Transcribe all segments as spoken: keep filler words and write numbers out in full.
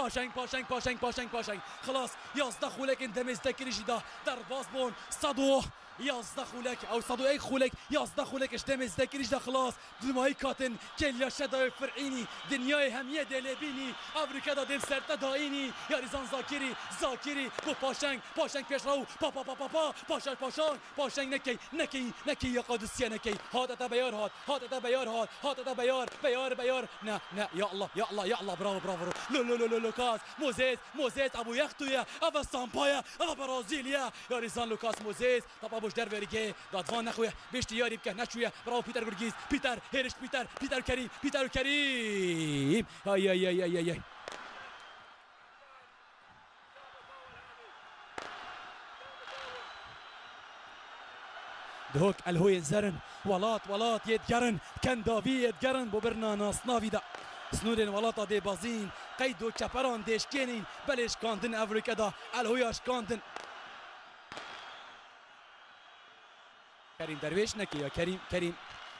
Paşeng, paşeng, paşeng, paşeng, paşeng. Xilas, yazdeh xulekên demê zî dekirî jî da derbas bûn. Sed û yazdeh xulek, ew sed û yek xulek, yazdeh xulek ji demê zî dekirî jî da xilas. Dimayî katin, kêliya şedayê fir'înî, dinyayê hemiyê dê lê bînî, evrîke da dêm ser te dayînî, yarîzan Zakirî, Zakirî, bo Paşeng, Paşeng pêş rew, pa, pa, pa, pa, pa, Paşeng, Paşeng, Paşeng nekey, nekey, nekey ya Qadisiye nekey, hate te beyar hat, hate te beyar hat, hate te beyar, beyar, beyar, ne, ne, ya Allah, ya Allah, ya Allah, bravo, bravo, bravo, lo, lo, lo, lo, Lucas, Moses, Moses, ev Yextu ye, ev Sampa ye, ev Brazil ye, yarîzan Lucas Moses, Tapa boş derve rige, dadvan nexwe, bêştî yarî bike, neçûye, bravo Peter Gurgiz, Peter, hêriş Peter, Peter Kerîm, Peter Kerîm. Ay, ay, ay, ay, ay, ay. Dihok elhoyên zerin, welat, welat yê digerin, kendavî yê digerin, bo birna nasnavî de. Snûrên welata dê bazîn, qeyd û çeperan dê şkênîn, belê şkandin evrûke da, elhoya şkandin. Kerîm dervêş neke ya Kerîm, Kerîm.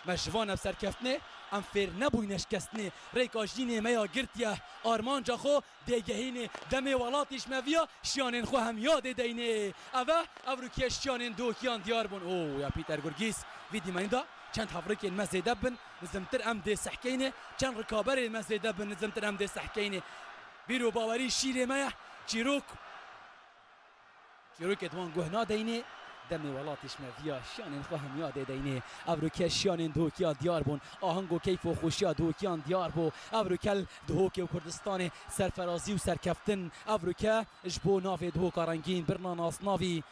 Me ji van ev serkeftinê, em fêr nebûyne şikestinê. Rêka jînê me ya girtiye, armanca xwe dê gehînê. Demê welatî ji me viya, şiyanên xwe hem yadê deynê. Ev e, ev rûkê şiyanên dokiyan diyar bûn. Oo, ya Pîter Gurgîs, vî dîmenî de çend hevrikên me zêde bin, nizimtir em dê sehkeynê. Çend rikaberên me zêde bin, nizimtir em dê sehkeynê. Bîr û bawerî şîrê me ye. Çîrok. Çîrokê di wan guh nadeynê, demê welatî ji me viya, şiyanên xwe hem yadê deynê. Evroke şiyanên dokiya diyar bûn. Aheng û keyf û xweşiya dokiyan diyar bû. Evroke li Dihokê û Kurdistanê serferazî û serkeftin. Evroke ji bo navê Dihoka rengîn, birna nasnavî.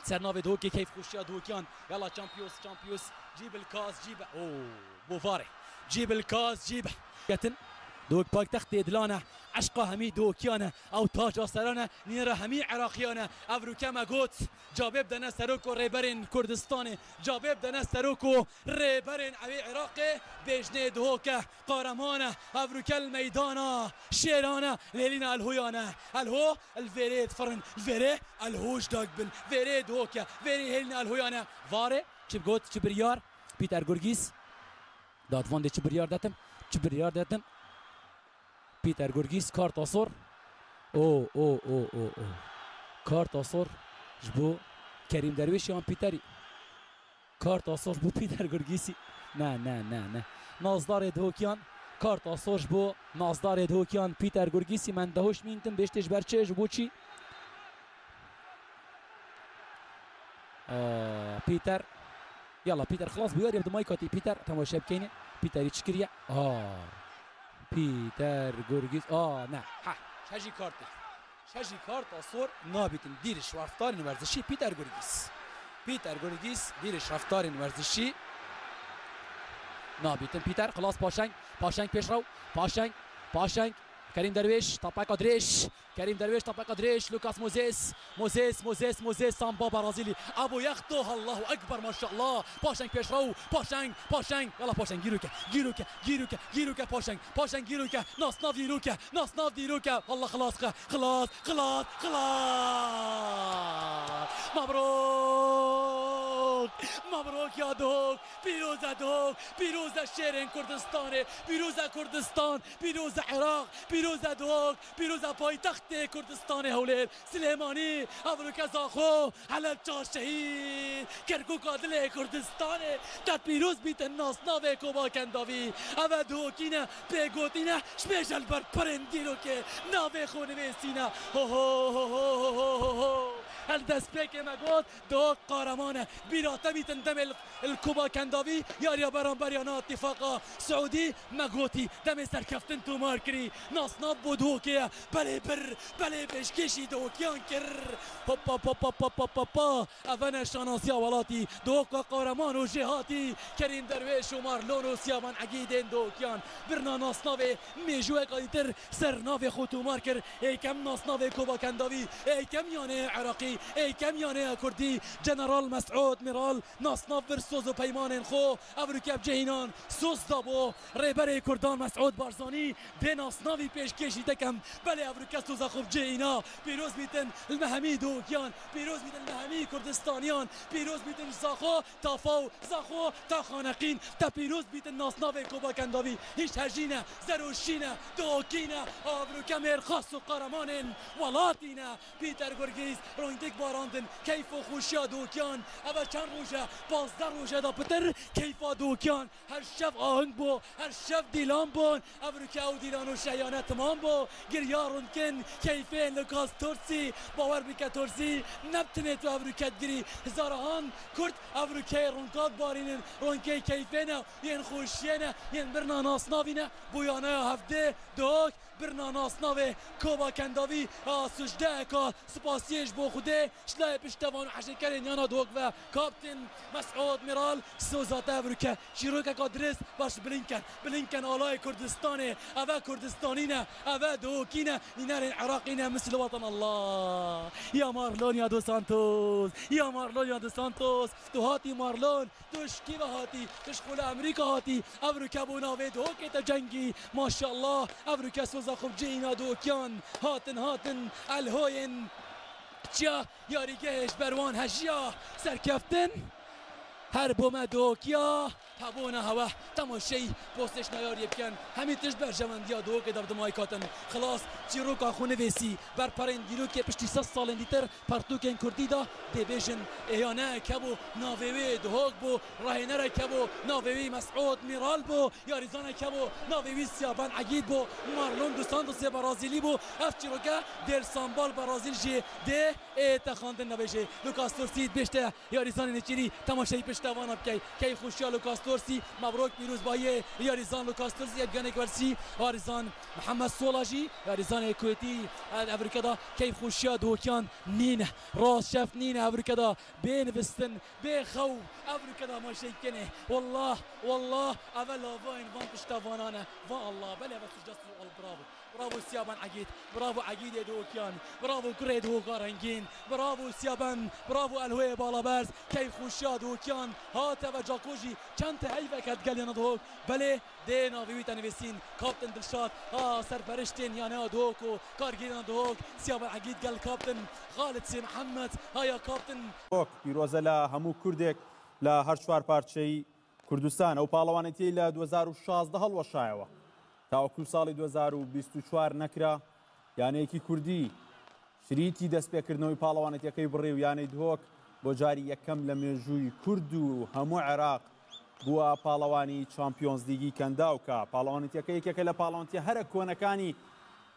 Ser navê Dihokê keyf xweşiya dokiyan. Yala Champions, Champions. Cîbil kas, cîbe. Oo, bo varê. Cîbil kas, cîbe. Ketin. Dihok paytextê dilan e. Eşqa hemî dokiyan e. Ew taca seran e, nîne re hemî Iraqiyan e. Ev rûke me got, cabê bidene serok û rêberên Kurdistanê, cabê bidene serok û rêberên ewê Iraqê, bêjnê Dihok e, qareman e, ev rûke li meydana şêran e, li hêlîna Elhoyan e. Elho, li vêrê difirin, li vêrê Elho ji dak bin, vêrê Dihok e, vêrê hêlîna Elhoyan e. Varê, çi got, çi biryar, Pîter Gurgîs, dadvan dê çi biryar detim, çi biryar detim. Pîter Gurgîs, karta sor. O, o, o, o, o. Karta sor ji bo Kerîm Derwêş yan Pîterî? Karta sor ji bo Pîter Gurgîsî. Ne, ne, ne, ne. Nazdarê Dihokiyan. Karta sor ji bo Nazdarê Dihokiyan Pîter Gurgîsî. Men dehoş mîntim, bêştê ji ber çi, ji bo çi? Aa, Pîter. Yala Pîter xilas bû, yarî bi dimayî katî Pîter temaşe bikeyne. Pîterî çi kiriye? Aa. Pîter Gurgîs. Aa, ne. Ha, şejî kartê. Şejî karta sor nabîtin dîriş reftarên werzişî Pîter Gurgîs. Pîter Gurgîs dîriş reftarên werzişî nabîtin. Pîter xilas Paşeng. Paşeng pêşrew. Paşeng. Paşeng. Kerîm Derwêş. Tapeka dirêj. Kerîm Derwêş, tapeka dirêj, Lucas Moses. Moses, Moses, Moses, Samba Barazîlî. Abo Yexto, Allahu Ekber, maşallah. Paşeng pêşrew, Paşeng, Paşeng. Yala Paşeng, gîrûke, gîrûke, gîrûke, gîrûke Paşeng. Paşeng gîrûke, nasnav dîrûke, nasnav dîrûke. Allah xilas ke, xilas, xilas, xilas. Mabrok, mabrok ya Dihok, pîroz e Dihok, pîroz e şêrên Kurdistanê, pîroz e Kurdistan, pîroz e Iraq, pîroz e Dihok. Pîroza paytextê Kurdistanê Hewlêr, Silêmanî, Evroke Zaxo, Helebça şehîd, Kerkûka dilê Kurdistanê, te pîroz bîtin nasnavê Koba Kendavî. Ev e dihokîne, pêgotîne, ji pêş el ber pirên dîrokê, navê xwe nivîsîne. Ho, ho, ho. Her destpêkê me got, Dihok qareman e. Bîra te bîtin demê li, li Koba Kendavî, yariya beramber ya na Tifaqa Siûdî, me gotî, demê serkeftin tomar kirî. Nasnav bo Dihokê ye. Belê bir, belê pêşkêşî Dihokiyan kir. Hop, hop, hop. Ev e şanasiya welatî. Dihoka qareman û jêhatî. Kerîm Derwêş û Marlon û Siyaban Egîdên Dihokiyan. Birna nasnavê mêjûyeka dîtir ser navê xwe tomar kir. Êkem nasnavê Koba Kendavî, êkem yanê Iraqî, êkem yanê Kurdî, General Mesûd Miral nasnav bir soz û peymanên xwe, ev rûke bi cihînan soz da bo Rêberê Kurdan Mesûd Barzanî, dê nasnavî pêşkêşî dekem. Belê ev rûke soza xwe bi cihîna. Pîroz bîtin li me hemî Dihokiyan, pîroz bîtin li me hemî Kurdistaniyan, pîroz bîtin ji Zaxo, Tafa û Zaxo ta xaneqîn, te pîroz bîtin nasnavê Koba Kendavî, hîç hejîne, zeroşîne, dihokîne, avrûke mêrxas û qaramanên welatî ne. Pîter Gurgîz, rongdik barandin, keyf û xweşiya Dihokiyan, ev e çend roj e, pazdeh roj e da pitir keyfa Dihokiyan, her şev ahing bo, her şev dîlan bon, Ev rûke ew dîlan û şeyane timam bo. Girya rûnkin, keyfên Lukas Torsî. Bawer bike Torsî, ne bi tinê tu ev rûke digirî. Hezarahan Kurd ev rûkeyê rûnka dibarînin. Rûnkê keyfê ne, yên xweşiyê ne, yên birna nasnavî ne. Bo yanaya hevdê, Dihok, birna nasnavê Koba Kendavî, a sucdeyeka spasiyê ji bo Xwedê. Ji layê piştevan û hejêkerên yana Dihok ve Kaptin Mesûd Miral soza te ev rûke. Çîrokeka dirist baş Blinken. Blinken alayê Kurdistanê. Ev e Kurdistanî ne. Ev e Dihokî ne. Nînerên Iraqî ne. Misil Watan Allah. Ya Marlon ya Dos Santos. Ya Marlon ya Dos Santos. Tu hatî Marlon. Tu ji kî ve hatî? Tu ji xula Amerîka hatî. Ev rûke bo navê Dihokê te cengî. Maşallah. Ev rûke soza xwe bi cihîna Dihokiyan. Hatin, hatin. Elhoyên çiya. Yarîgehê ji ber wan hejiya serkeftin. Her bo me dokiya hebûna hewe. Temaşeyî postêşna yariyê bikin. Hemî tişt berjewendiya Duhokê de bi dimay katin. Xilas çîroka xwe nivêsî. Berperên dîrokê piştî sed salên dîtir pertûkên kurdî de dê bêjin. Êya ne kebo navê wê Duhok bû. Rahênerek kebo navê wî Mesûd Mîral bû. Yarîzanek kebo navê wî Siyaben Egîd bû. Marlon dos Santosê Berazîlî bû. Ev çîroke dê li Sambal Berazîl jî dê ê te xwendin nebêjê. Lucas Torsi bêjte. Yarîzanê Nêçîrî temaşeyî piştevana bikey. Keyfxweşiya Lucas Torsi, mebrok pîrozbayiyê yarîzan Lucas Torsi, yek ganek wersî yarîzan Mihemed Sola jî, yarîzanê Kuwêtî, e, evrike da keyfxweşiya Duhokiyan nîne. Rast şeft nîne evrike da bê nivistin, bê xew evrike da temaşeyî kenê. Wallah, wallah, eve lavayên van piştevanan e. Va Allah, belê eve sucdest û al bravo. Bravo Siyaben Egîd, bravo Egîdê Duhokiyan, bravo kurê Duhoka rengîn, bravo Siyaben, bravo Elhoyê Balaberz, keyfxweşiya Duhokiyan, hate ve cako jî çend te heyvek het geliyana Duhok, belê dê navê wî te nivîsîn, Kaptin Dilşad, ha serperiştên yaneya Duhok û kargêrana Duhok, Siyaben Egîd gel Kaptin, Xalid Sê Mihemed, haya Kaptin. Duhok, pîroze la hemû Kurdek la her çwar parçeyî Kurdistan. Ew paڵەوانێتی لە دوو هەزار و شازدە هەڵوەشایەوە. تاوەکو ساڵی دوو هەزار و بیست و چوار نەکرا یانەیەکی کوردی شریتی دەستپێکردنەوەی پاڵەوانێتیەکەی بڕی و یانەی دهۆک بۆ جاری یەکەم لە مێژووی کورد و هەموو عێراق بووە پاڵەوانی چامپیۆنز لیگی کەنداو، کە پاڵەوانێتیەکە یەکێکە لە پاڵەوانێتیە هەرە کۆنەکانی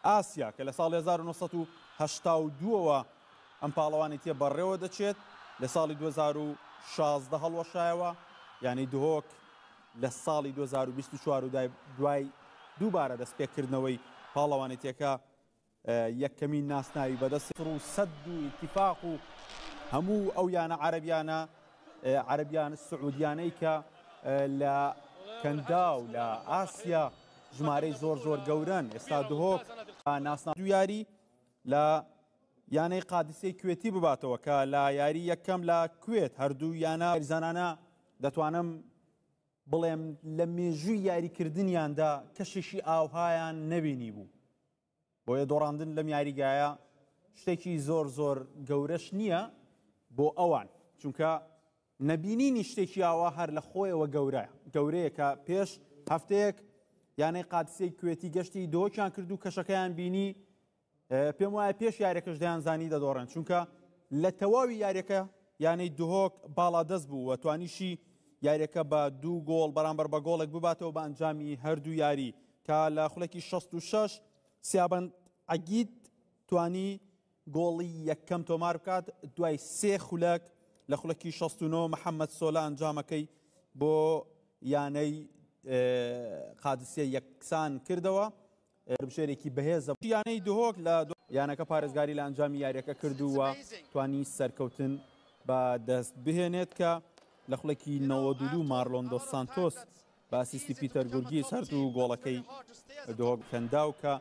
ئاسیا، کە لە ساڵی هەزار و نۆ سەد و هەشتا و دووەوە ئەم پاڵەوانێتیە بەڕێوە دەچێت. لە ساڵی دوو هەزار و شازدە هەڵوەشایەوە، یانەی دهۆک لە ساڵی دوو هەزار و بیست و چوار و دای-، دوای دووبارە دەستپێکردنەوەی پاڵەوانێتیەکە، ئە، یەکەمین ناسناوی بەدەست سفر و سەد و ئیتیفاق و هەموو ئەو یانە عەرەبیانە، ئە، عەرەبیان سعودیانەی کە، ئە، لە کەنداو لە ئاسیا ژمارەی زۆر زۆر گەورەن. ئێستا دهۆک ناسناو دوو یاری لە یانەی قادسیەی کوێتی بباتەوە، کە لە یاری یەکەم لە کوێت هەردوو یانە یاریزانانە دەتوانم بڵێم لە مێژووی یاریکردنیاندا کەشێکی ئاوهایان نەبینی بوو. بۆیە دۆڕاندن لەم یاریگایە شتێکی زۆر زۆر گەورەش نییە بۆ ئەوان، چونکە نەبینینی شتێکی ئاوا هەر لە خۆیەوە گەورەیە. گەورەیە کە پێش هەفتەیەک یانەی قادسیەی کوێتی گەشتی دهۆکیان کرد و کەشەکەیان بینی. ئە، پێم وایە پێش یاریەکەش دەیانزانی دەدۆڕێن، چونکە لە تەواوی یاریەکە یانەی دهۆک باڵادەست بوو و توانیشی یاریەکە بە دوو گۆڵ بەرامبەر بە گۆڵێک بباتەوە بە ئەنجامی هەردوو یاری، کە لە خولەکی شەست و شەش سیابەند عەگید توانی گۆڵی یەکەم تۆمار بکات، دوای سێ خولەک لە خولەکی شەست و نۆ محەممەد سۆلا ئەنجامەکەی بۆ یانەی، ئێ، قادسیە یەکسان کردەوە. ئێ، بژێرێکی بەهێزە. یانەی دهۆک لە دو-، یانەکە پارێزگاری لە ئەنجامی یاریەکە کردووە، توانی سەرکەوتن بە دەست بهێنێت کە لە خولەکی نەوەد و دوو مارلۆن دۆس سانتۆس بە ئاسیستی پیتەر گورگیس هەردوو گۆڵەکەی دهۆک کەنداو کە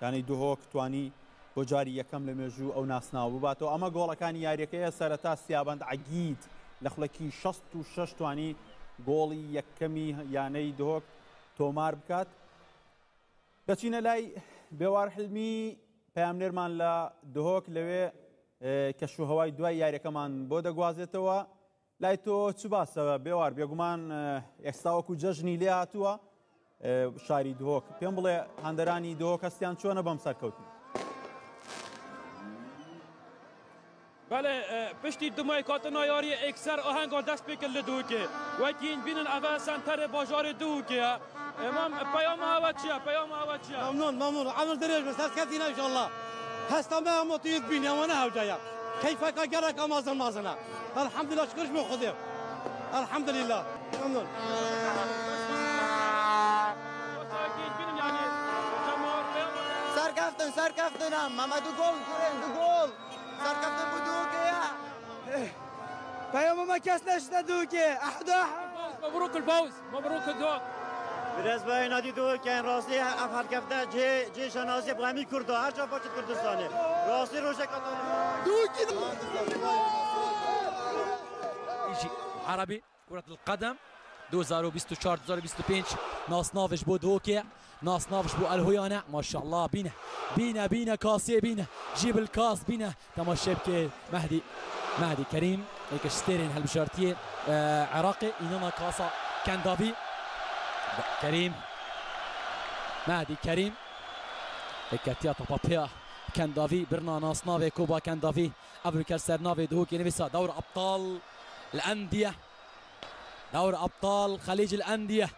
یانەی دهۆک توانی بۆ جاری یەکەم لە مێژوو ئەو ناسناوە بباتەوە. ئەمە گۆڵەکانی یاریەکەیە. سەرەتا سیابەند عەگید لە خولەکی شەست و شەش توانی گۆڵی یەکەمی یانەی دهۆک تۆمار بکات. دەچینە لای بێوار حلمی، پەیامنێرمان لە دهۆک لەوێ، ئێ، کەش و هەوای دوای یاریەکەمان بۆ دەگوازێتەوە. لای تۆ چ باسە بێوار؟ بێگومان، ئێ، ئێستا وەکو جەژنی لێ هاتووە، ئێ، شاری دهۆک. پێم بڵێ هەندەرانی دهۆک هەستیان چۆنە بەم سەرکەوتن؟ بەڵێ، ئێ، پشتی دومای کاتنا یاریە ئێکسەر ئاهەنگا دەست پێ کرد لە دهۆکێ. وەکین بینن ئەڤە سەنتەرێ باژارێ دهۆکێ. ئێ، مام، پەیاما ئەوە چیە؟ پەیاما ئەوە چیە؟ مەمنون، مەمنون. عەمر درێژ بێ، سەرکەفتی ئینشەڵڵا. هەستا مە هەموو تیت بینی، ئەوە نە هەوجەیە. کەیفەکە گەرەک ئەمازن مازنە. ئەلحەمدوللا، شکرش بۆ خودێ. ئەلحەمدوللا. مەمنون. سەرکەفتن، سەرکەفتن ئەم. مەمە دوو گۆڵ، گورێن، دوو گۆڵ. سەرکەفتن بوو دوو گەیە. پەیامە مە کەس نەشتە دووکێ. ئەحدا. مەبروک الفوز، مەبروک الدوق. Biraz bayın hadi دووکێن ڕاستی ئەف هەڵکەفتە جێ، جێ شەنازی بۆ هەمی کوردە، هەر جا باشێت کوردستانێ. ڕاستی ڕۆژێک دووکی. عربي، كرة القدم، دوو هەزار و بیست و چوار، دوو هەزار و بیست و پێنج، ناسناوش بۆ دهۆکێ، ناسناوش بۆ ئەلهۆیانە، ماشاءالله، بینە، بینە، بینە، کاسێ بینە، جیب الکاس بینە، تەماشێ بکێ، مەهدی، مەهدی کەریم، Êk ji stêrên hilbijartiyê, e, Iraqê, înana kasa Kendavî. Kerîm. Mehdî Kerîm. Êketiya tapapêya Kendavî, birna nasnavê Koba Kendavî. Evroke ser navê Duhokê nivîsa Dewr Abtal El Endiye. Dewr Abtal Xelîc El Endiye.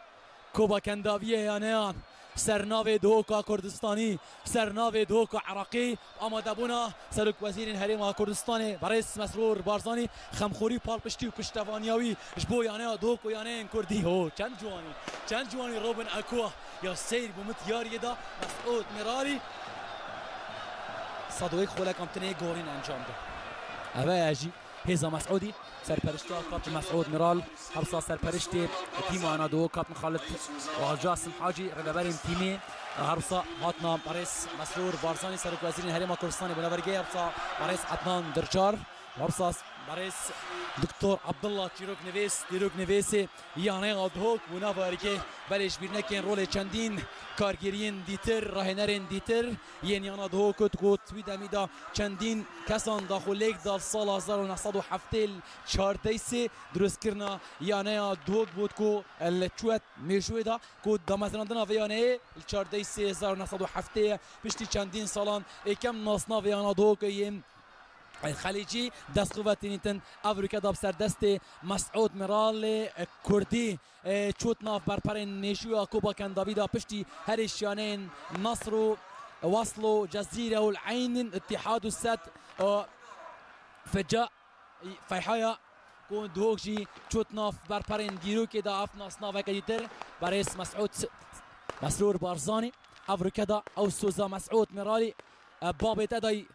Koba Kendaviyê yaneyan ser navê Duhoka Kurdistanî, ser navê Duhoka Iraqî, amadebûna Serokwezîrên Herêma Kurdistanê, Berêz Mesrûr Barzanî, xemxorî, palpiştî û piştevaniya wî ji bo yaneya Duhok û yaneyên Kurdî. Ho, çend ciwanî, çend ciwanî Robin Aqua ya seyr bû min diyariyê de, Mesûd Miralî. Sed û yek xolek em tinê gorîn encam da. Eve jî Hêza Mesûdî, serperiştiya Kaptan Mesûd Miral, hersa serperiştê tîma yana Duhok Kaptan Xalid Racasim Hacî, rêveberên tîmê, hersa hatina Berêz Mesrûr Barzanî, Serokwezîrên Herêma Kurdistanê, bûne vergê hersa Berêz Ednan Dircar, hersa Berêz Doktor Abdullah Çîroknivîs, Çîroknivîsê yaneya Duhok bûne vergê, belê ji bîr nekin rolê çendîn kargêriyên dîtir, rahênerên dîtir, yên yana Duhok û ku wî demî de çendîn kesan da xwe lêk da sala hezar û neh sed û heftê li çardeh sê dirustkirina yaneya Duhok bût ku li çûyet mêjûyê de ku damezinandina vê yaneyê li çardeh sê hezar û neh sed û heftê ye. Piştî çendîn salan êkem nasnavê yana Duhok yên Xelîcî dest xwe ve tînîtin, evroke da bi ser destê Mesûd Miralê Kurdî. E, çût nav berperên mêjûya Koba Kendavî de piştî herê şiyaneyên Nasr û Wasl û Cezîre û Eyn, Îtîhad û Sed û Feca, Feyhaya ku Duhok jî çût nav berperên dîrokê de, ev nasnaveke dîtir. Berêz Mesûd Mesrûr Barzanî, evroke da ew soza Mesûd Miralî, e, babê te dayî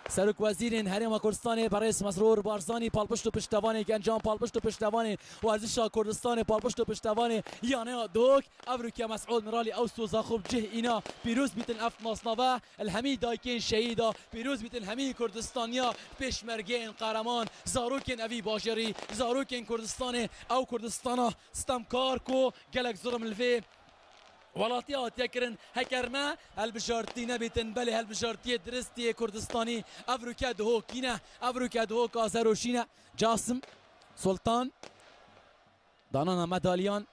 Serok Wezîrên Herêma Kurdistanê Berêz Mesrûr Barzanî palpişt û piştevanê gencan, palpişt û piştevanê werzişa Kurdistanê, palpişt û piştevanê yaneya Duhok. Evroke Mesûd Miralî ew soza xwe bi cih îna. Pîroz bîtin ev nasnave. Li hemî dayikên şehîda. Pîroz bîtin hemî Kurdistaniya, pêşmergeyên qehreman, zarokên evî bajarî, zarokên Kurdistanê, ew Kurdistana stemkar ku gelek zurm li vê welatî hatiye kirin, heker me helbijartî nebîtin, belê helbijartiyê diristî yê Kurdistanî, evroke Duhokî ne, evroke Duhoka Zeroşî ne. Casim Sultan, danana medalyan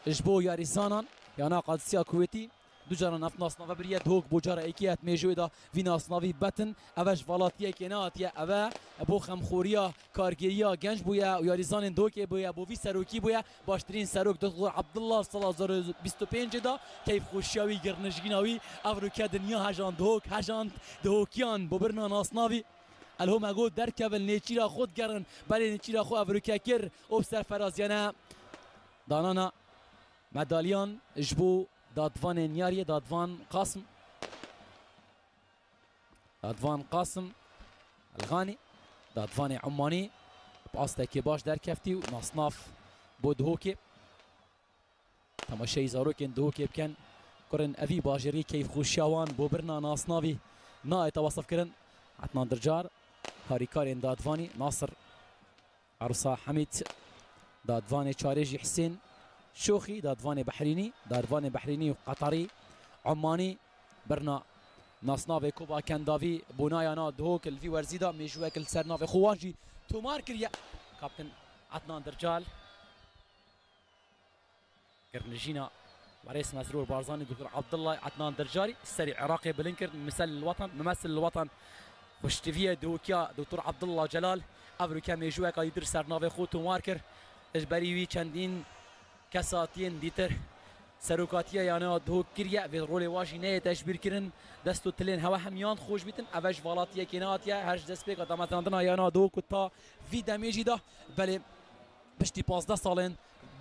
ji bo yarîzanan, yana Qadisiya Kuwêtî, du caran ev nasnave biriye, Duhok bo cara êkê hat mêjûyê de vî nasnavî betin, eve ji welatiyekê nehatiye, eve bo xemxoriya kargêriya genc bûye û yarîzanên Duhokê bûye, bo vî serokî bûye. Baştirîn serok Doktor Abdullah sala hezar û bîst û pêncê de keyfxweşiya wî, girnijîna wî, evroke dinya hejand, Duhok hejand, Duhokiyan bo birina nasnavî. Elho me got derkevin, nêçîra xwe digerin, belê nêçîra xwe evroke kir û bi serferaziyane danana medalyan ji bo dadvanên yariyê, dadvan Qasim. Dadvan Qasim Elxanî, dadvanê Ummanî bi astekê baş derkeftî û nasnav bo Duhokê. Temaşeyî zarokên Duhokê bikin. Kurên evî bajarî keyfxweşiya wan bo birina nasnavî nayête wesifkirin. Ednan Dircar, harîkarên dadvanî, Nasir Arsa Hemîd, dadvanê Çarêjî Hisên Şoxî, dadvanê Behrînî, dadvanê Behrînî û Qetarî, Ummanî, birna nasnavê Koba Kendavî, bona yana Duhok li vî werzî de mêjûyek li ser navê xwe wan jî tomar kiriye. Kaptin Ednan Dircal. Girnijîna Werês Mesrûr Barzanî, Doktor Abdullah Ednan Dircarî, serî Iraqê bilind kir, Mimesil Watan, Mimesil Watan, xweştiviyê Duhokiya Doktor Abdullah Celal, evroke mêjûyeka dîtir ser navê xwe tomar kir. Ji berî wî çendîn kesatiyên dîtir serokatiya yaneya Duhok kiriye, vê rolê wa jî neyê teşbîrkirin, dest û tilên hewe hemiyan xweş bîtin, eve ji valatiyekê nehatiye, her ji destpêka damezrandina yaneya Duhok û ta vî demê jî de, belê piştî pazdeh salên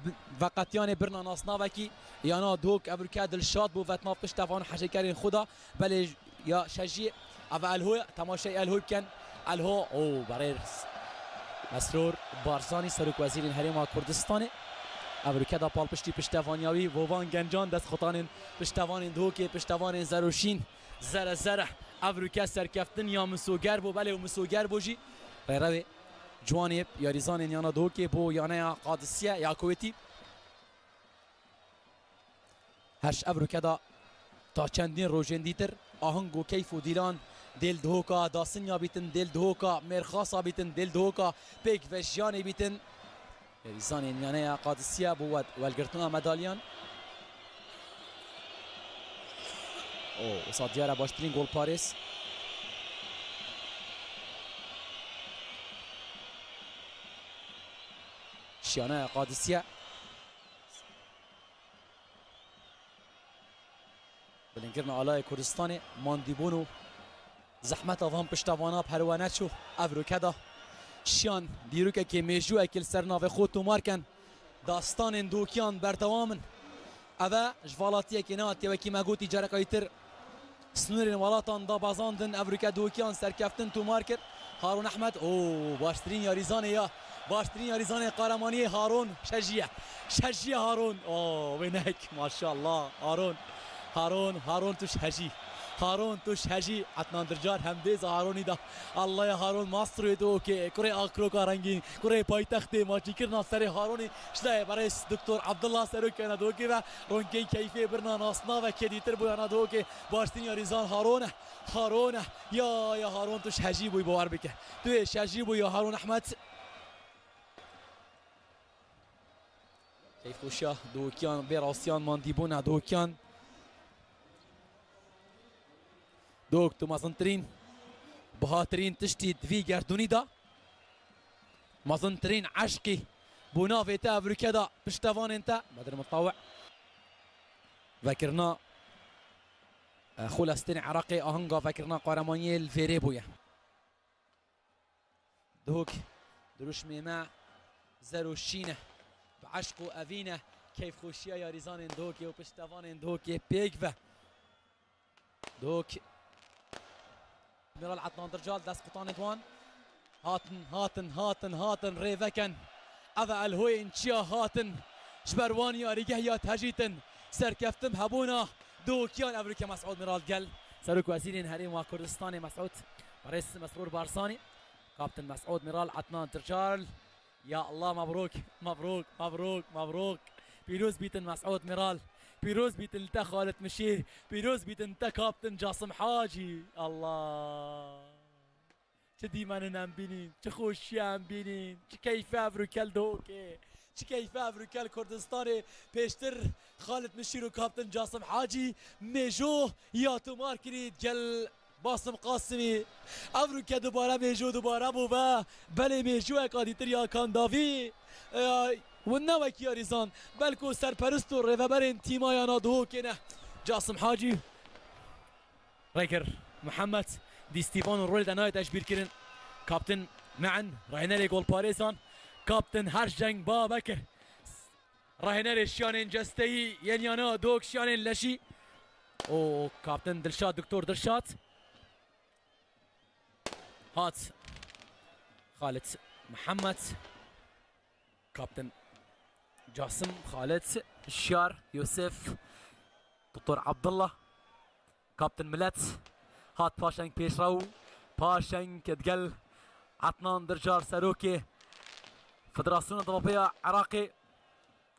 bi-, veqetiyanê birna nasnavekî yana Duhok evroke dilşad bû, vetnav piştevan û hecekerên xwe da, belê ya şejiyê, eve Elho ye, temaşey Elho bikin. Elho, o, berêz Mesrûr Barzanî, Serok Wezîrên Herêma Kurdistanê, evroke da palpiştî piştevaniya wî, vovan gencan, destxutanên piştevanên Duhokê, piştevanên Zeroşîn, zere zere, evroke serkeftin ya misoger bû, belê û misoger bû jî. Rêrewê ciwanê yarîzanên yana Duhokê bo yaneya Qadisiye ya Kuwêtî. Her ji evroke da ta çendîn rojên dîtir aheng û keyf û dîlan Dêl dihoka dasinya bîtin, dêl dihoka mêrxasa bîtin, dêl dihoka pêk ve jiyanê bîtin. Yarîzanên Yaneya Qadisiye bo we-, welgirtina medalyan. O, wisa diyar e baştirîn golparêz. Şiyaneya Qadisiye. Bilinkirina alayê Kurdistanê, mandîbûn û zehmeta van piştevana bi herwe neçû. Ev rûke da şiyan dîrokekê mêjûyekê li ser navê xwe tomar ken. Dastanên dokiyan berdewam in. Ev e ji valatiyekê nehatiye, wekî me gotî careka dîtir. Snorên welatan dabezandin, ev rûke dokiyan serkeftin tomar kir. Harun Ehmed, o, baştirîn yarîzanê ya. Baştirîn yarîzanê Qaramaniyê Harun, şejî ye. Şejî ye Harun. O, wênek, maşallah. Harun. Harun, Harun tu şejî. Harun tu şejî. Etnan Dircar hem dêza Harunî da. Allah ya Harun, mastroyê doke. Kurê Akroka rengîn. Kurê paytextê, maçîkirina serê Harunî. Şlayê berês Doktor Abdullah Serokê na doke ve ronkên keyfê birna nasnavekê dîtir bû yana doke. Baştirîn yarîzan Harun e. Harun e. Ya, ya Harun, tu şejî bûyî, bawer bike. Tu yê şejî bûyî ya Harun Ehmed. Keyfxweşiya dokiyan, bê rastiyan mandîbûna dokiyan. Dok, tu mezintirîn, bihatirîn tiştî di vî gerdûnî de. Mezintirîn eşqî bo navê te ev rûke da piştevanên te. Bedir Mutawi. Vekirina, e, xwe lestên Iraqê ahenga vekirina qaramaniyê li vêrê bûye. Dok, dirûşmê me zer û şîn e. Bi eşq û evîn e. Keyfxweşiya yarîzanên Dokê û piştevanên Dokê pêk ve. Dok. Miral Etnan Dircal, destqutanê wan. Hatin, hatin, hatin, hatin, rêveken. Ev e elhoyên çiya hatin. Ji ber wan yarîgeh ya tejîtin. Serkeftin hebûna. Dokiyan ev rûke Mesûd Miral gel. Serok Wezîrên Herêma Kurdistanê Mesûd. Barês Mesrûr Barzanî. Kaptin Mesûd Miral, Etnan Dircal. Ya Allah, mebrûk, mebrûk, mebrûk, mebrûk. Pîroz bîtin Mesûd Miral. Pîroz bîtin li te Xalid Mişîr. Pîroz bîtin te Kaptin Casim Hacî. Allah. Çi dîmenin em bînîn, çi xweşiye em bînîn, çi keyfe ev rûke li Dihokê, çi keyfe ev rûke li Kurdistanê. Pêştir Xalid Mişîr û Kaptin Casim Hacî mêjo ya tomar kirî gel Basim Qasimî. Ev rûke dubare mêjo dubare bû ve. Belê mêjoyeka dîtir ya Kandavî. E, hûn ne wekî yarîzan, belko serperist û rêveberên tîma ya na Dihokê ne. Casim Hacî. Rêkir Mihemed, dîstîvan û rolê de nayê teşbîrkirin. Kaptin Me'en, rahênerê golparêzan. Kaptin Herjeng Babekir. Rahênerê şiyanên cesteyî yên yana dok şiyanên leşî. O kaptin Dilşad, Doktor Dilşad. Hat Xalid Mihemed. Kaptin Casim, Xalid, Şiyar, Yusuf, Doktor Abdullah. Kaptin Milet hat paşeng pêşrew, paşeng digel Etnan Dircar, serokê Federasyona Devapeya Iraqê.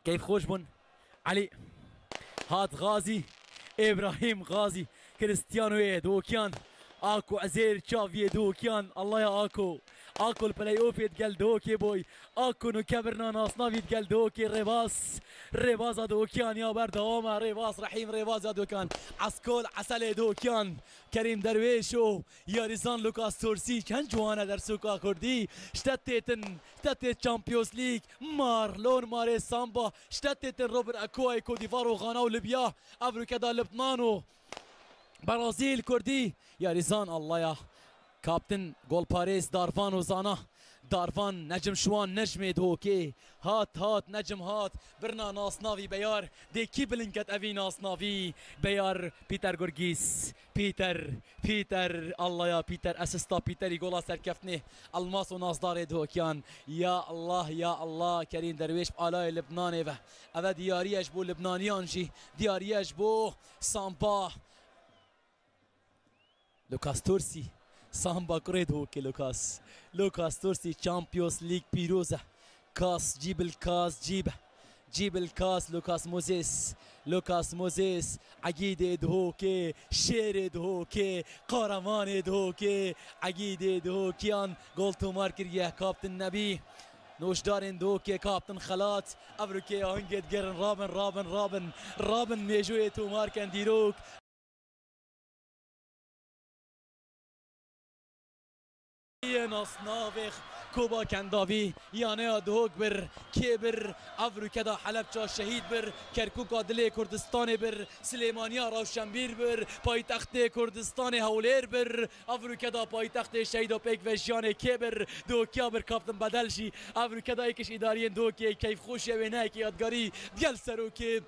Keyfxweş bûn. Elî hat Gazî, Îbrahîm Gazî, Cristianoyê Dokiyan, Ako Ezêr çaviyê Dokiyan, Allah ya Ako. Ako li play-offê digel Dihokê boy. Ako nûke birna nasnavî digel Dihokê, Rêbaz. Rêbaza Dokiyan ya berdewam e. Rêbaz Rehîm, Rêbaza Dokiyan. Eskol Eselê Dokiyan. Kerîm Derwêş û yarîzan Lukas Torsî. Çend ciwan e dersoka Kurdî. Ji te têtin, ji te têt Champions League. Marlon Marê Samba. Ji te têtin Robert Akoay, Côte d'Ivoire û Ghana û Libya. Ev rûke da Libnan û Brazîl Kurdî. Yarîzan Allah ya. Kaptin, golparêz, darvan û zana. Darvan, Necim Şiwan, Necmê Dihokê. Hat, hat, Necim hat. Birna nasnavî Beyar. Dê kî bilind ket evî nasnavî? Beyar, Pîter Gurgîs. Pîter, Pîter, Allah ya Pîter. Esista Pîterî gola serkeftinê. Elmas û Nazdarê Dihokiyan. Ya Allah, ya Allah. Kerîm Derwêş bi alayê Libnanê ve. Eve diyariye ji bo Libnaniyan jî. Diyariye ji bo Samba. Lukas Torsî, Samba kurê Dihokê Lukas. Lukas Torsî, Champions League pîroz e. Kas cî bil kas cî be. Cîbil Kas, Lukas Mozes, Lukas Mozes, Egîdê Dihokê, şêrê Dihokê, qaramanê Dihokê, Egîdê Dihokiyan gol tomar kiriye, Kaptin Nebî. Noşdarên Dihokê, Kaptin Xelat, evrokê ahingê digerin, rabin, rabin, rabin, rabin, mêjoyê tomar ken dîrok. Yê nasnavê Koba Kendavî, yaneya Dihok bir, kê bir, evrokeda Helebça şehîd bir, Kerkûka dilê Kurdistanê bir, Silêmaniya Rewşenbîr bir, paytextê Kurdistanê Hewlêr bir, evrokeda paytextê şehîda pêkvejiyanê kê bir, Dihokiya bir, Kaptin Bedel jî, evrokeda êkiş îdariyên Dihokê, keyfxweşiya wêneyekê yadgarî, digel serokê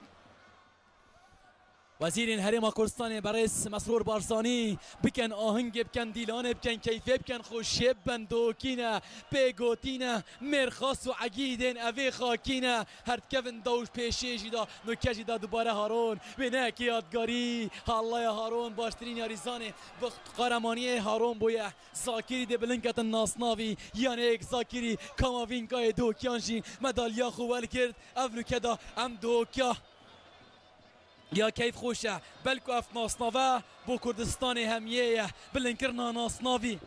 Wezîrên Herêma Kurdistanê berêz Mesrûr Barzanî bikin, ahingê bikin, dîlanê bikin, keyfê bikin, xweşiyê bikin, Dihokî ne, pê gotî ne, mêrxas û egîdên evê xakî ne, herdikevin dawj pêşiyê jî da, nuke jî da dubare Haron, wêneyekê yadgarî, hallaya Haron, baştirîn yarîzanê, bi qaramaniyê Haron bûye, Zakirî dê bilind ketin nasnavî, yanê yek Zakirî, Kamavînkayê Dihokiyan jî medalya xwe welgirt, ev nuke da em Dihokiya Ya keyf xweş e. Belku ev nasnave bo Kurdistanê hemiyê ye. Bilinkirina nasnavî.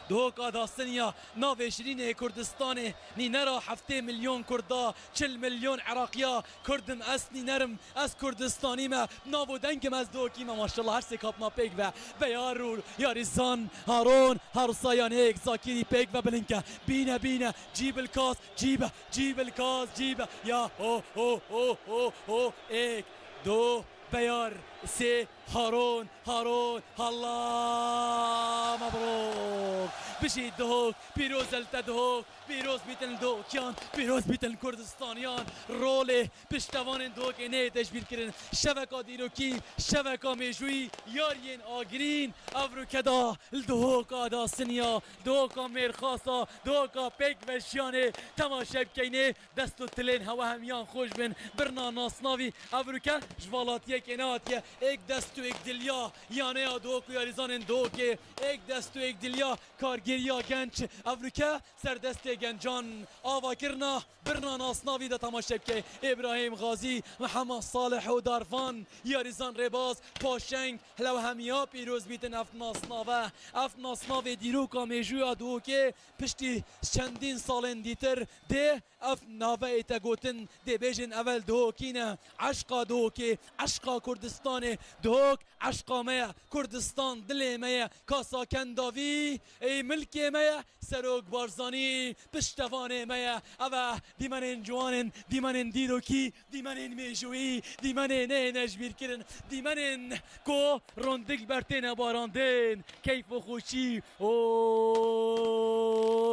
Dihok Adasiniya navê şirînê Kurdistanê nînera heftê milyon Kurda, çil milyon Iraqiya Kurdim, ez nînerim, ez Kurdistanî me, navo dengim ez Dihokî me. Maşallah her sê kapna pêk ve. Beyar û yarîzan, Haron, Harsayanêk, Zakirî pêk ve bilink e. Bîne, bîne, cî bilkas, cî be. Cî bilkas, cî be. Ya ho, ho, ho, ho, ho. Êk, do, beyar, sê, Haron, Haron. Allah mebrûk. Bijî Dihok, pîroz e li te Dihok. Pîroz bîtin Dihokiyan, pîroz bîtin Kurdistaniyan. Rolê piştevanên Dihokê neyê tecbîrkirin. Şeveka dîrokî, şeveka mêjûyî, yariyên agirîn. Evroke da li Dihoka Adasiniya, Dihoka Mêrxasa, Dihoka Pêkvejiyanê temaşe bikeynê. Dest û tilên hewe hemiyan xweş bin. Birna nasnavî evroke ji valatiyekê nehatiye. Êk dest û êk diliya yaneya Dihok û yarîzanên Dihokê. Êk dest û êk diliya kargêriya genç. Evroke ser destê gencan ava kirina. Birna nasnavî de temaşe bike. Îbrahîm Xazî, Mihemed Salih û Darvan, yarîzan rêbaz, paşeng, helew hemiya pîroz bîtin ev nasnave. Ev nasnavê dîroka mêjûya Dihokê piştî çendîn salên dîtir dê ev nave ê te gotin, dê bêjin evel Dihokî ne. Eşqa Dihokê, eşqa Kurdistanê, Dihok eşqa me ye, Kurdistan dilê me ye, kasa Kendavî ê milkê me ye, Serok Barzanî piştevanê me ye. Ev e dîmenên ciwanên, dîmenên dîrokî, dîmenên mêjûyî, dîmenên neyê necbîrkirin, dîmenên ku rondik ber têne barandin, keyf û xweşî.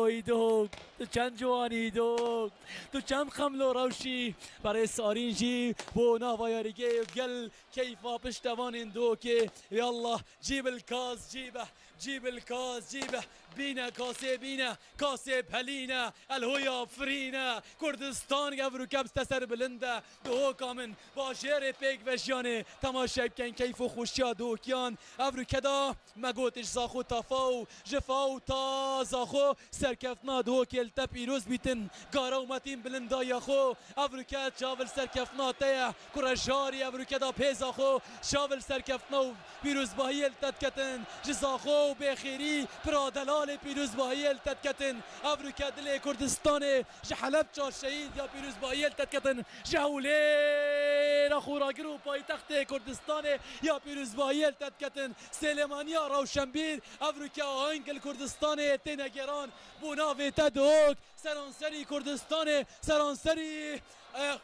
Oy Dihok, tu çend ciwanî Dihok, tu çend xemlo rewşî. Berê Sarîn jî bo nava yarîgê gel keyfa piştevanên Dihokê. Ya Allah, cî bilkas cî be. Cî bilkas cî be, bîne kasê bîne, kasê pelîne, elhoya firîne. Kurdistan evroke bi te ser bilind e. Dihoka min, bajêrê Pêkvejiyanê, temaşe bikin keyf û xweşiya Dihokiyan. Evroke da me got ji Zaxo ta Faw, ji Faw ta Zaxo, serkeftina Dihokê li te pîroz bîtin. Gara û metîn bilinda ya xwe. Evroke çav li serkeftina te ye. Kure jarî evroke da pê Zaxo, çav li serkeftina û pîrozbahiyê li te diketin. Ji Zaxo û Bêxêrî, pira delalê pîrozbahiyê li te diketin. Evroke dilê Kurdistanê ji Helebça şehîd ya pîrozbahiyê li te diketin. Ji Hewlêra xuragir û paytextê Kurdistanê ya pîrozbahiyê li te diketin. Sêlemaniya rewşenbîr, evroke aheng li Kurdistanê têne gêran. Bo navê te Dihok, seranserî Kurdistanê, seranserî, eh,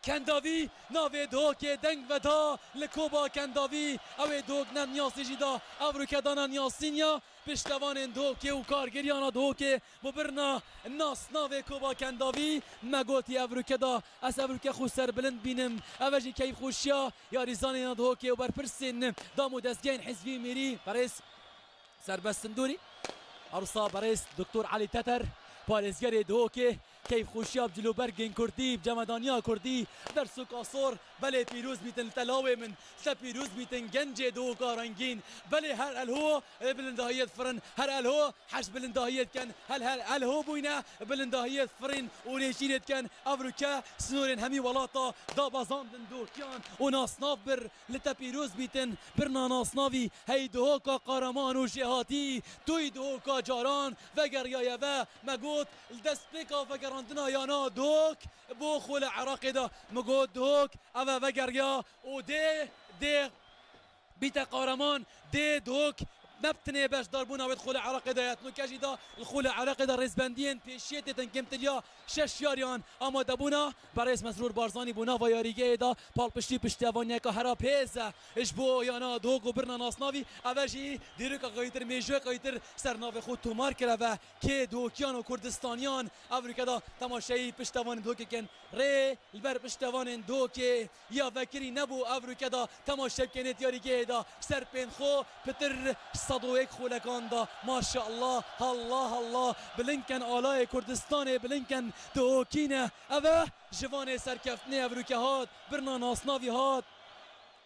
Kendavî navê Dihokê deng veda li Koba Kendavî. Ew ê Dihok ne niyasî jî da, evroke dana niyasîn ya piştevanên Dihokê û kargêriyana Dihokê. Bo birna nasnavê Koba Kendavî me gotî evroke da, ez evroke xwe serbilind bînim. Ev e jî keyfxweşiya yarîzanên Dihokê û berpirsên dam û dezgehên hizbî mîrî, berêz Serbest Sindûrî. Arsa berêz Doktor Elî Teter, parêzgerê Dihokê, Keyfxweşiya bi cilûbergên kurdî, bi cemedaniya kurdî, ders û kasor, belê pîroz bîtin li te lawê min, te pîroz bîtin gencê Duhoka rengîn, belê her elho ê bilindahiyê difirin, her elho heş bilindahiyê dikin, hel her elho bûyne bilindahiyê difirin û nêçîrê dikin, ev rûke sinorên hemî welata dabezandin Duhokiyan û nasnav bir li te pîroz bîtin, birna nasnavî hey Duhoka qaraman û jêhatî, tu yî Duhoka caran vegeriyaye ve, me got, Li destpêka vegerandina yana Duhok bo xolê Iraqê de min got, Duhok ev e vegeriya û dê, dê bîte qareman, dê Duhok ne bi tenê beşdarbûna wê di xolê Iraqê de ye, etnoke jî de li xolê Iraqê de rêzbendiyên pêşiyê têtin kêmtiriya şeş yariyan amadebûna berêz Mesrûr Barzanî bo nava yarîgehê de palpiştî piştevaniyeke hera pêz e ji bo yana Duhok û birna nasnavî. Ev e jî dîroka qeyîtir, mêjoyê qeyîtir ser navê xwe tomar kir, ev e. Kê Duhokiyan û Kurdistaniyan ev rûke de temaşeyî piştevanên Duhokê kin. Rê li ber piştevanên Duhokê ya vekirî nebû ev rûke de temaşe bikenê di yarîgehê de ser pên xwe pitir ji sed û yek xolekan de. Maşallah, Allah, Allah, bilind ken alayê Kurdistanê, bilind ken Duhokî ne. Ev e ji vanê serkeftinê ev rûke hat, birna nasnavî hat.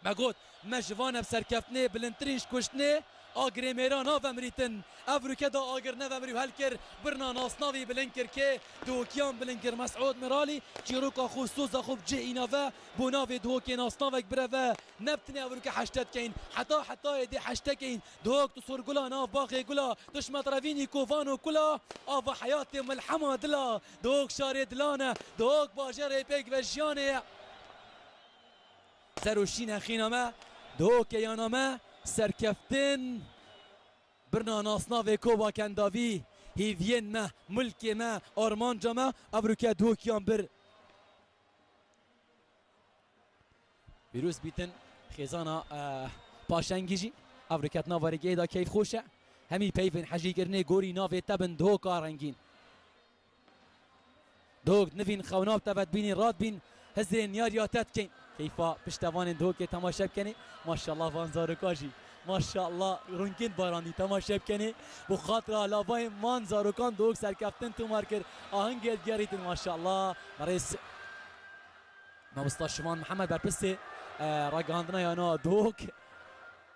Me got, me ji van ev serkeftinê bilindtirîn ji kuştinê, agirê mêran navemirîtin. Ev rûke da agir nevemirî û helkir, birna nasnavî bilind kir kê, Duhokiyan bilind kir. Mesûd Miralî, çîroka xwe, soza xwe bi cih îna ve, bo navê Duhokê nasnavek bire ve. Ne bi tenê ev rûke heşte dikeyn, heta hetayê dê heşte keyn. Duhok tu sorgula nav baxê gula, tu ji me revînî kovan û kula, ava heyatê milhema dila. Duhok şarê dilan e, Duhok bajarê pêk ve jiyanê ye. Zer û şîne xîna me, Duhokê yana me, serkeftin, birna nasnavê Koba Kendavî, hîviyên me, milkê me, armanca me, ev rûke Duhokiyan bir. Pîroz bîtin xêzana, e, paşengî jî, ev rûke di nava rêgehê de keyfxweş e. Hemî peyvên hejîkirinê gorî navê te bin Duhoka rengîn. Dog nivîn xewna bi te ve dibînî radibîn hizrên yariya te dikeyn. Keyfa piştevanên Dogê temaşe bikenê. Maşallah van zaroka jî. Maşallah rûnkên barandî temaşe bikenê. Bo xatira lavayên van zarokan Dog serkeftin tomar kir. Ahingê digerîtin maşallah. Merês Mamosta Şivan Mihemed berpirsê, e, ragihandina yana Dog.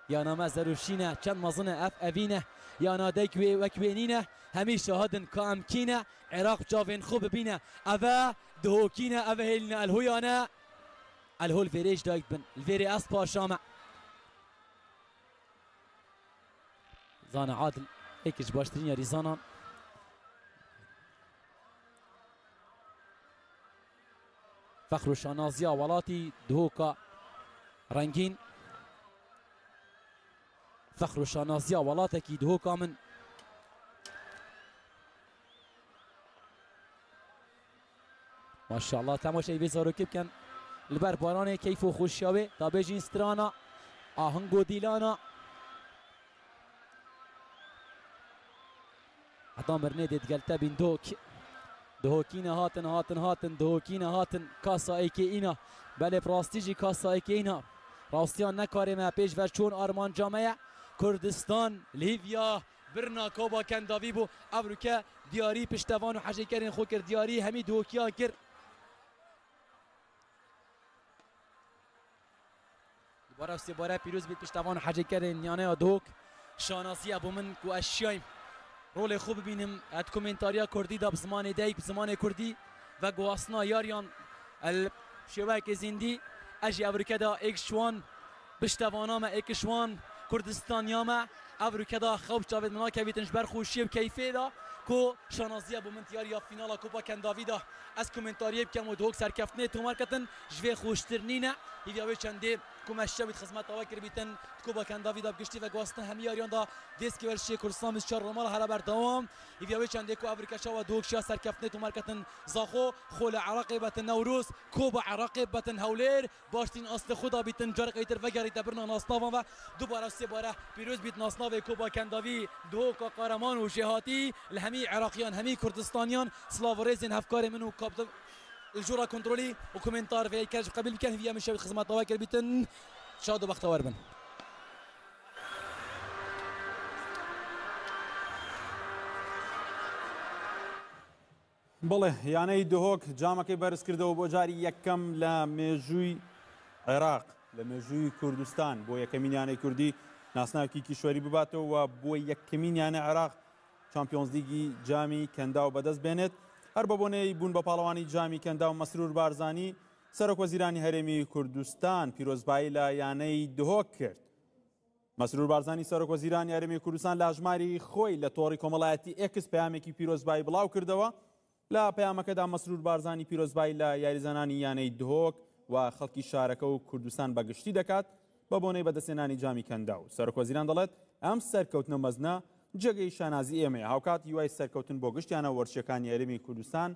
Yana me zer û şîn e, çend mezin e, ev evîn e. Yana dek wê wek wê nîne. Hemî şahid in ka em kî ne. Iraq bi çavên xwe bibîne. Ev e Duhokî ne, ev e hêlîne Elhoya ne. Elho li vêrê ji dayik bin. Li vêrê ez paşa me. Zana Adil, êk ji baştirîn yarîzanan. Fexr û şanaziya welatî Duhoka rengîn. Fexr û şanaziya welatekî Duhoka min. Maşallah, temaşeyî vê zarokê bikin. Li ber baranê keyf û xweşiya wê, da bêjîn strana, ahing û dîlana. Heta mirinê dê digel te bîn Dok. Duhokî ne hatin, hatin, hatin, Duhokî ne hatin. Kasa êkê îna. Belê bi rastî jî kasa êkê îna. Rastiyan nekarê me pêş ver çûn armanca me ye. Kurdistan, Lîvya, birna Koba Kendavî bû. Ev rûke diyarî piştevan û hejêkerên xwe kir. Diyarî hemî Duhokiyan kir. Dubare û sêbare pîroz bît piştevan û hecêkerên Yaneya Dok. Şanaziye bo min ku ez şiyayim rolê xwe bibînim, e, di komentariya kurdî de bi zimanê dayik, bi zimanê kurdî veguhastina yariyan, e, li şêweyekê zîndî. Ez jî ev rûke de êk ji wan piştevana me, êk ji wan Kurdistaniya me. Ev rûke de xew çavê min nakevîtin ji ber xweşiyê û keyfê de ku şanaziye bo min diyariya fînala Kopa Kendavî de ez komentariyê bikem û Duhok serkeftinê tomar ketin ji vê xweştir nîne. Hîviya wê çendê ku me şewît xizmeta we kiribîtin di Kopa Kendavî de bi giştî veguhastin hemî yariyan de dêskê werşê Kurdistan bîst û çar Romala here berdewam. Hîviya wê çendê ku ev rûke çawa Duhok şiya serkeftinê tomar ketin Zaxo, xolê Iraqê betin Newroz, Koba Iraqê betin Hewlêr. Baştîn astê xwe da bîtin, carek êtir vegerîte birna nasnavan ve. Dubare sêbare pîroz bît nasnavê Koba Kendavî, Duhoka Qareman û Jêhatî li hemî Iraqiyan, hemî Kurdistaniyan. Silav û rêzên hevkarê min û kaptan li jora kontrolî û komentar vê ker ji qebîl bikin. Hîviya min şewît xizmeta we kir bîtin. Şad û bextewer bin. بەڵێ، یانەی دهۆک جامەکەی بەرز کردەوە بۆ جاری یەکەم لە مێژووی عێراق، لە مێژووی کوردستان، بۆ یەکەمین یانەی کوردی ناسناوێکی کیشوەری بباتەوە و بۆ یەکەمین یانە عێراق چامپیۆنز لیگی جامی کەنداو بەدەست بێنێت. هەر بە بۆنەی بوون بە پاڵەوانی جامی کەنداو، مەسرور بارزانی، سەرۆک وەزیرانی هەرێمی کوردستان، پیرۆزبایی لە یانەی دهۆک کرد. مەسرور بارزانی، سەرۆک وەزیرانی هەرێمی کوردستان، لە هەژماری خۆی لە تۆڕی کۆمەڵایەتی ئێکس پەیامێکی پیرۆزبایی بڵاو کردەوە. لە پەیامەکەدا مەسرور بارزانی پیرۆزبایی لە یاریزانانی یانەی دهۆک و خەڵکی شارەکە و کوردستان بەگشتی دەکات بە بۆنەی بەدەستهێنانی جامی کەنداو. سەرۆک وەزیران دەڵێت، ئەم سەرکەوتنە مەزنە جێگەی شانازی ئێمەیە، هاوکات هیوای سەرکەوتن بۆ گشتیانە وەرچیەکانی هەرێمی کوردستان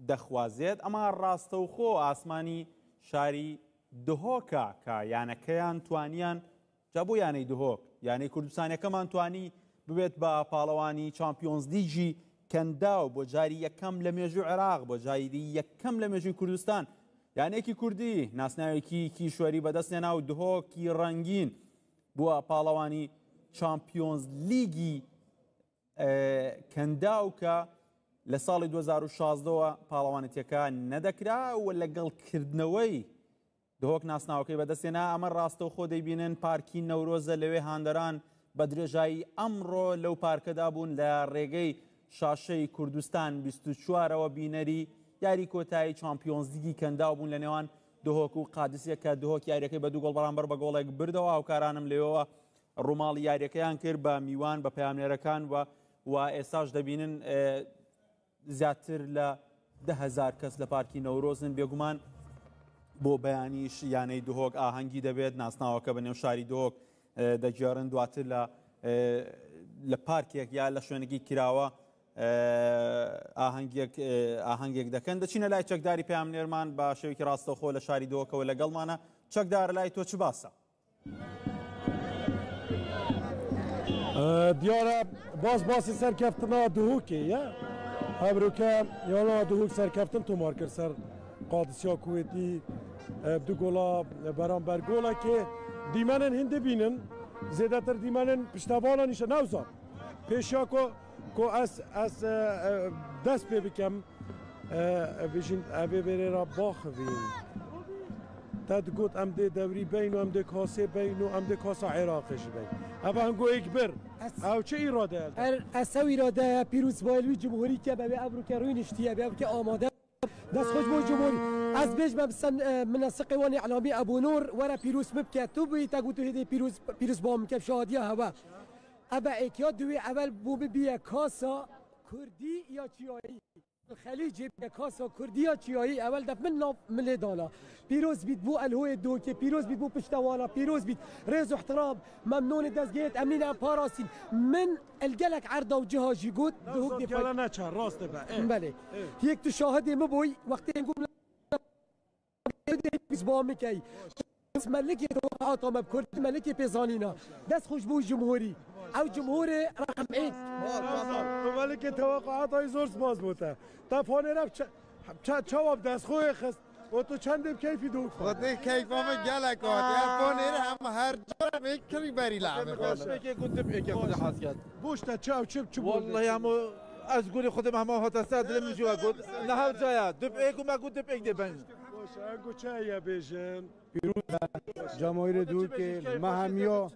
دەخوازێت. ئەمە ڕاستەوخۆ ئاسمانی شاری دهۆکە کە یانەکەیان توانیان، جا بۆ یانەی دهۆک، یانەی کوردستانیەکەمان توانی ببێت بە پاڵەوانی چامپیۆنز لیگی کەنداو بۆ جاری یەکەم لە مێژووی عێراق، بۆ جاری یەکەم لە مێژووی کوردستان، یانەیەکی کوردی ناسناوێکی کیشوەری بەدەستهێنا و دهۆکی ڕەنگین بووە پاڵەوانی چامپیۆنز لیگی، ئە، کەنداو کە لە ساڵی دوو هەزار و شازدەوە پاڵەوانێتیەکە نەدەکرا و لەگەڵ کردنەوەی دهۆک ناسناوەکەی بەدەستهێنا. ئەمە ڕاستەوخۆ دەیبینن پارکی نەورۆزە، لەوێ هاندەران بە درێژایی ئەمڕۆ لەو پارکەدا بوون، لە ڕێگەی شاشەی کوردستان بیست و چوارەوە بینەری یاری کۆتایی چامپیۆنز لیگی کەنداو بوون لە نێوان دهۆک و قادسیە کە دهۆک یاریەکەی بە دوو گۆڵ بەرامبەر بە گۆڵێک بردەوە. هاوکارانم لەوێوە ڕووماڵی یاریەکەیان کرد بە میوان، بە پەیامنێرەکان و، و ئێستاش دەبینن، ئێ، زیاتر لە دە هەزار کەس لە پارکی نەورۆزن. بێگومان بۆ بەیانیش یانەی دهۆک ئاهەنگی دەبێت، ناسناوەکە بە نێو شاری دهۆک، ئێ، دەگێڕن. دواتر لە، ئێ، لە پارکێک یا لە شوێنێکی کراوە، ئێ، ئاهەنگێک، ئێ، ئاهەنگێک دەکەن. دەچینە لای چەکداری پەیامنێرمان بە شێوەیەکی ڕاستەوخۆ لە شاری دهۆکەوە لەگەڵمانە. چەکدار، لای تۆ چ باسە؟ Diyar e, bas basê serkeftina Duhokê ye. Evroke yana Duhok serkeftin tomar kir ser Qadisiya Kuwêtî, e, du gola beramber golekê. Dîmenên hîn dibînin, zêdetir dîmenên piştevanan îşe newza. Pêşiya ku, ku ez, ez, e, e, dest pê bikem, e, e, bijîn, evê vêrê re baxivîn. Te digot, "Em dê dewrî beyn û em dê kasê beyn û em dê kasa Iraqê jî beyn." Eva hingo êk bir. Ez Ew çi îrade ye? Er, ez ew îrade ye, pîrozbayê wî cumhurî ke be wê evroke rûniştiye, be evroke amade. Dest xweş bo cumhurî. Ez bêjme bi sen, e, min siqê wan îlamî Ebûnûr were pîroz min bike. Tu bûyî te got tu hêdê pîroz, pîroz ba min ke şadiya hewe. Eve êk ya duwê ewel bo min biye kasa Kurdî ya çiyayî. Xelîcê bîne kasa Kurdiya çiyayî ewel def min nav milê dana. Pîroz bît bo Elhoyê Dokê, pîroz bît bo piştewana, pîroz bît. Rêz û ihtiram, memnûnê dezgehê emnî ne parasîn. Min el gelek erda û ciha jî got, Ew Duhok zat dê gele pay- neçar, rast e be. Ê. Belê. Ê. Yek tu şahidê min bûy, wextê hingû Biz ba min key. Melikê tewaqa ata me bi Kurdî, Melikê pê zanîna. Dest xweş bo cumhurî. Ew cumhurê raqem êk. Tu Melikê tewaqa ata zor spas bo te. Te fanêre çe-, çe-, çawa bi dest xwe xist? O tu çendê bi keyfî dok xwe. Xwedê keyfa min gelek hat. Ya fanêre hem her cara vê kirî berî la. Dest pêkê ku dip êkê xwe hez ket. Boş te çaw çip çi Wallahî hemo ez gurî xwedê me hema hate ser dilê min jî we got. Ne hewca ye. Dip êk û me got dip êk dê ben. Boş, e, got çaye bêjin. Pîroz be, cemaîrê Dûkê, me hemiya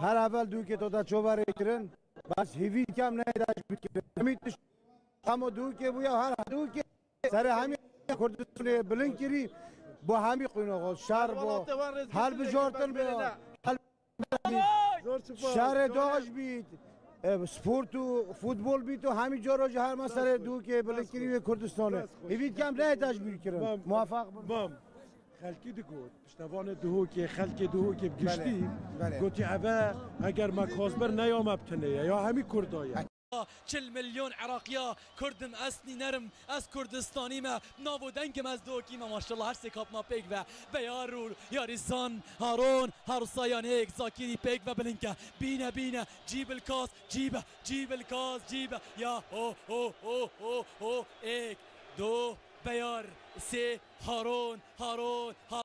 her evel Dûkê to de çoverê kirin. Bes hêvî kem neyê dest bî kirin. Hemî tişt hemo Dûkê bûya, her Dûkê serê hemî Kurdistanê bilind kirî. Bo hemî qînoxo, şer bo, helbijartin bo, hel Zor spas. Şerê daş bît, e, sport û futbol bît û hemî cara jî her meselê Dûkê bilind kirî wê Kurdistanê. Hêvî dikem neyê dest bîr kirin. Muwefeq bin. Mam. Xelkî digot, piştevanê Duhokê, xelkê Duhokê bi giştî, belê, belê, gotî eve eger me kazbir neya me bi tinê ye, ya hemî Kurda ye. Çil milyon Iraqiya Kurdim, ez nînerim, ez Kurdistanî me, nav û dengim ez Duhokî me, maşallah her sê kapma pêk ve, Beyar û Yarîzan, Haron, her sayan êk, Zakirî pêk ve bilind ke, bîne, bîne, cî bilkas, cî be, cî bilkas, cî be, ya ho, ho, ho, ho, ho, êk, du, Beyar, sê, Haron, Haron, Haron.